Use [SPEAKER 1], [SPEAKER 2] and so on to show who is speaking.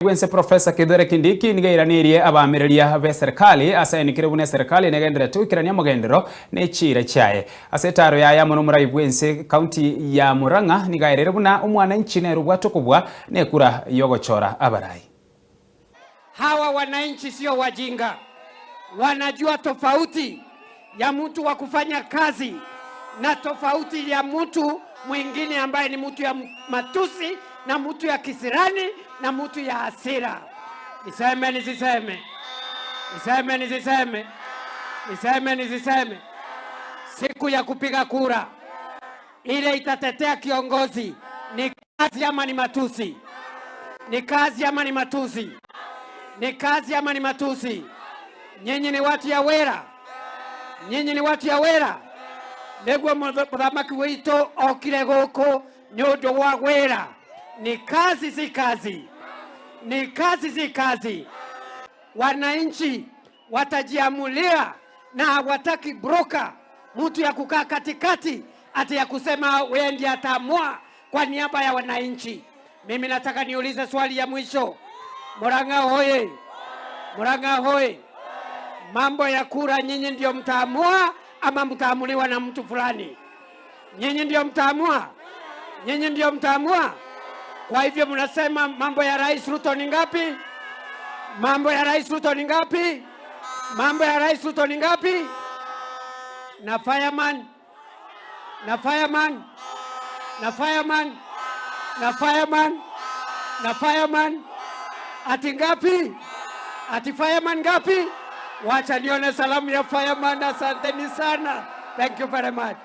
[SPEAKER 1] Bwense Professor Kithure Kindiki nigo airanerie abaamereria b'eserikali ase aenikire buna eserikali negendererete goikerania omogendero ne chiira chiaye. Ase etaaro yaye amo nomorai bwense county ya Murang'a nigo aereire buna omwananchi nere obwate okobua na ekura yogochora abarai.
[SPEAKER 2] Hawa wananchi sio wajinga, wanajua tofauti ya mtu wa kufanya kazi na tofauti ya mtu mwingine ambaye ni mtu ya matusi na mtu ya kisirani na mtu ya hasira. Niseme nisiseme? Niseme nisiseme? Niseme nisiseme? Siku ya kupiga kura ile itatetea kiongozi ni kazi ama ni matusi? Ni kazi ama ni matusi? Ni kazi ama ni matusi? Nyinyi ni watu ya wera, nyinyi ni watu ya wera. Niguo muthamaki witu okire guku ni undu wa wira. Ni kazi si kazi? Ni kazi si kazi? Wananchi watajiamulia na hawataki broker, mtu ya kukaa katikati ati ya kusema wewe ndiye ataamua kwa niaba ya wananchi. Mimi nataka niulize swali ya mwisho. Murang'a hoye! Murang'a hoye! Mambo ya kura nyinyi ndio mtaamua ama mtaamuliwa na mtu fulani? Nyinyi ndio mtaamua, nyinyi ndio mtaamua. Kwa hivyo mnasema mambo ya Rais Ruto ni ngapi? Mambo ya Rais Ruto ni ngapi? Mambo ya Rais Ruto ni ngapi? Na fireman, na fireman, na fireman, na fireman, na fireman, ati ngapi? Ati fireman ngapi? Wacha nione salamu ya fireman. Asanteni sana, thank you very much.